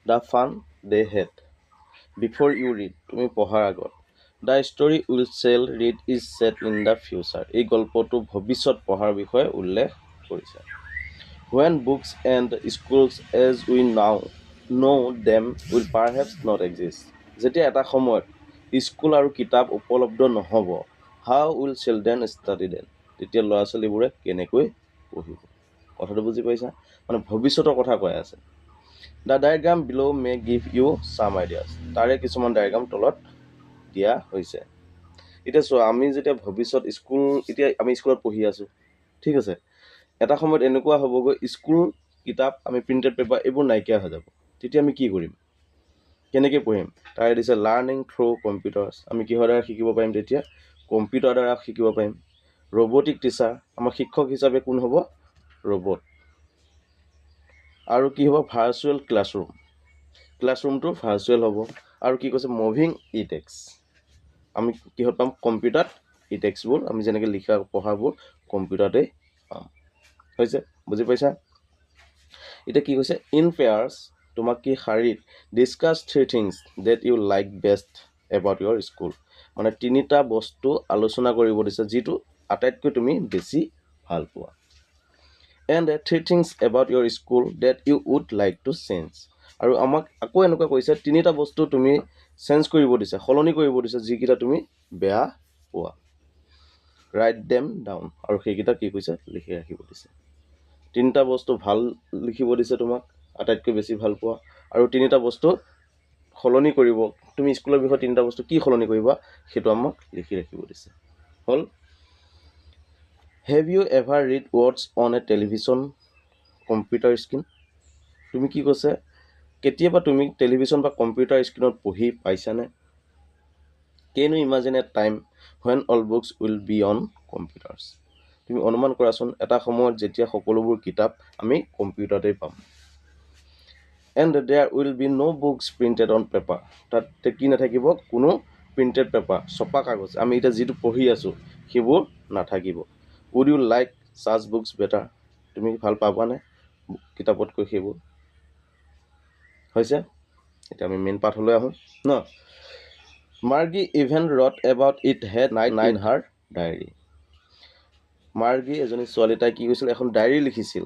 The fun they had. Before you read, তুমি পঢ়াৰ আগত, the story we shall read is set in the future. এই গল্পটো ভৱিষ্যত পঢ়াৰ বিষয়ে উল্লেখ কৰিছে, when books and schools as we now know them will perhaps not exist. যেতিয়া এটা সময়ত স্কুল আৰু কিতাপ উপলব্ধ নহ'ব। How will children study then? তেতিয়া ল'ৰা ছোৱালীবোৰে কেনেকৈ পঢ়িব? কথাটো বুজি পাইছা? মানে ভৱিষ্যতৰ কথা কৈ আছে। The diagram below may give you some ideas. তাৰে কিছুমান ডায়েগ্ৰাম তলত দিয়া হৈছে। এতিয়া চোৱা, আমি যেতিয়া ভৱিষ্যত স্কুল, এতিয়া আমি স্কুলত পঢ়ি আছোঁ, ঠিক আছে, এটা সময়ত এনেকুৱা হ'বগৈ, স্কুল, কিতাপ, আমি প্ৰিণ্টেড পেপাৰ এইবোৰ নাইকিয়া হৈ যাব। তেতিয়া আমি কি কৰিম? কেনেকৈ পঢ়িম? তাৰে দিছে লাৰ্ণিং থ্ৰু কম্পিউটাৰ্ছ। আমি কিহৰ দ্বাৰা শিকিব পাৰিম তেতিয়া? কম্পিউটাৰ দ্বাৰা শিকিব পাৰিম। ৰবটিক টিচাৰ, আমাৰ শিক্ষক হিচাপে কোন হ'ব? ৰবট। আৰু কি হ'ব? ভাৰ্চুৱেল ক্লাছৰুম, ক্লাছৰুমটো ভাৰ্চুৱেল হ'ব। আৰু কি কৈছে? মুভিং ই টেক্সট। আমি কিহত পাম? কম্পিউটাৰত। ই টেক্সটবোৰ আমি যেনেকৈ লিখা পঢ়াবোৰ কম্পিউটাৰতেই পাম। হৈছে, বুজি পাইছা? এতিয়া কি কৈছে? ইন পেয়াৰ্ছ, তোমাক কি শাৰীত, discuss three things that you like best about your school. মানে তিনিটা বস্তু আলোচনা কৰিব দিছে যিটো আটাইতকৈ তুমি বেছি ভাল পোৱা, and three things about your school that you would like to change. আৰু আমাক আকৌ এনেকুৱা কৈছে, তিনিটা বস্তু তুমি চেঞ্জ কৰিব দিছে, সলনি কৰিব দিছে, যিকেইটা তুমি বেয়া পোৱা। Write them down. আৰু সেইকেইটা কি কৈছে? লিখি ৰাখিব দিছে। তিনিটা বস্তু ভাল লিখিব দিছে তোমাক, আটাইতকৈ বেছি ভাল পোৱা, আৰু তিনিটা বস্তু সলনি কৰিব, তুমি স্কুলৰ বিষয়ে তিনিটা বস্তু কি সলনি কৰিবা, সেইটো আমাক লিখি ৰাখিব দিছে। হ'ল। Have you ever read words on a television, computer screen? তুমি কি কৈছে, কেতিয়াবা তুমি টেলিভিশ্যন বা কম্পিউটাৰ স্ক্ৰীণত পঢ়ি পাইছানে? Can you imagine a time when all books will be on computers? তুমি অনুমান কৰাচোন এটা সময়ত যেতিয়া সকলোবোৰ কিতাপ আমি কম্পিউটাৰতেই পাম, and there will be no books printed on paper. তাত কি নাথাকিব? কোনো প্ৰিণ্টেড পেপাৰ, ছপা কাগজ, আমি এতিয়া যিটো পঢ়ি আছোঁ, সেইবোৰ নাথাকিব। Would you like such books better? তুমি ভাল পাবানে কিতাপতকৈ সেইবোৰ? হৈছে। এতিয়া আমি মেইন পাঠলৈ আহোঁ ন। Margie even wrote about it that night in her diary. মাৰ্গী এজনী ছোৱালী, তাই কি কৰিছিল? এখন ডায়েৰী লিখিছিল।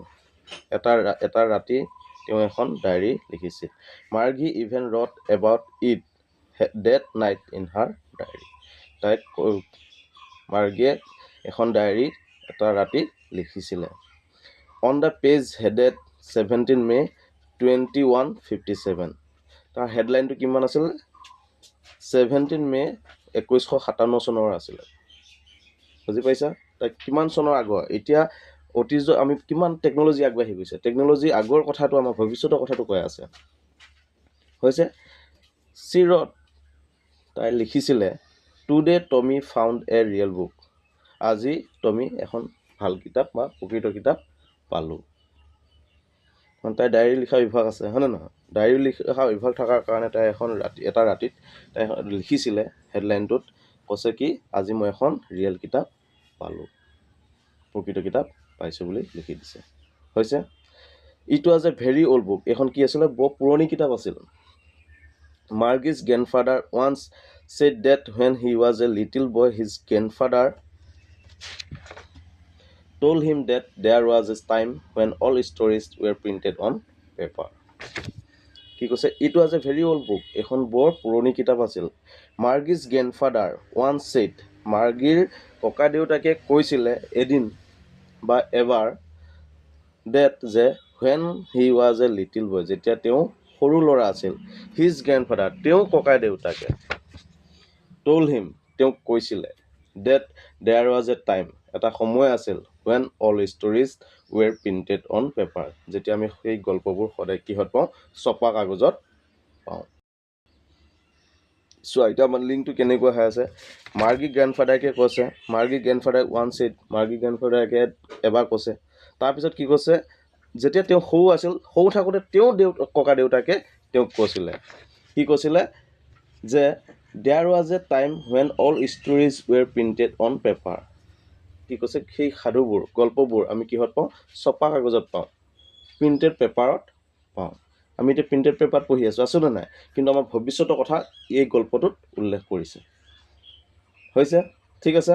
এটা ৰাতি তেওঁ এখন ডায়েৰী লিখিছিল। Margie even wrote about it that night in her diary. তাইক মাৰ্গীয়ে এখন ডায়েৰী এটা ৰাতি লিখিছিলে, on the page headed 17 May 2157. তাৰ হেডলাইনটো কিমান আছিলে? 17 মে' 2157 চনৰ আছিলে। বুজি পাইছা? তাই কিমান চনৰ আগৰ? এতিয়া অতীজ আমি কিমান টেকন'লজি আগবাঢ়ি গৈছে, টেকন'লজি আগৰ কথাটো, আমাৰ ভৱিষ্যতৰ কথাটো কৈ আছে। হৈছে। She wrote, তাই লিখিছিলে, "Today Tommy found a real book." আজি টমি এখন ভাল কিতাপ বা প্ৰকৃত কিতাপ পালোঁ। তাই ডায়েৰী লিখা অভ্যাস আছে, হয়নে নহয়? ডায়েৰী লিখা অভ্যাস থকাৰ কাৰণে তাই এখন ৰাতি, এটা ৰাতিত তাই লিখিছিলে। হেডলাইনটোত কৈছে কি, আজি মই এখন ৰিয়েল কিতাপ পালোঁ, প্ৰকৃত কিতাপ পাইছোঁ বুলি লিখি দিছে। হৈছে। It was a very old book. এইখন কি আছিলে? বৰ পুৰণি কিতাপ আছিল। Margie's grandfather once said that when he was a little boy, his grandfather told him that there was a time when all stories were printed on paper. কি কৈছে? It was a very old book. এইখন বৰ পুৰণি কিতাপ আছিল। Margie's grandfather once said, মাৰ্গীৰ ককা দেউতাকে কৈছিলে এদিন বা এবাৰ, ডেট যে, when he was a little boy, যেতিয়া তেওঁ সৰু ল'ৰা আছিল, his grandfather, তেওঁ ককা দেউতাকে, ট'ল্ড হিম, তেওঁক কৈছিলে, that there was a time, এটা সময় আছিল, when all stories were printed on paper, যেতিয়া আমি সেই গল্পবোৰ সদায় কিহত পাওঁ? ছপা কাগজত পাওঁ। চোৱা, এতিয়া আমাৰ লিংকটো কেনেকুৱা হৈ আছে। মাৰ্গী গ্ৰেণ্ডফাদাৰকে কৈছে, মাৰ্গী গ্ৰেণ্ডফাদাৰ ওৱান ছেড, মাৰ্গী গ্ৰেণ্ডফাদাৰকে এবাৰ কৈছে। তাৰপিছত কি কৈছে? যেতিয়া তেওঁ সৰু আছিল, সৰু থাকোঁতে তেওঁ ককা দেউতাকে তেওঁক কৈছিলে। কি কৈছিলে যে there was a time when all stories were printed on paper. কি কৈছে? সেই সাধুবোৰ, গল্পবোৰ আমি কিহত পাওঁ? ছপা কাগজত পাওঁ, প্ৰিণ্টেড পেপাৰত পাওঁ। আমি আমি এতিয়া প্ৰিণ্টেড পেপাৰত পঢ়ি আছোঁ, আছোঁ নে নাই? কিন্তু আমাৰ ভৱিষ্যতৰ কথা এই গল্পটোত উল্লেখ কৰিছে। হৈছে, ঠিক আছে।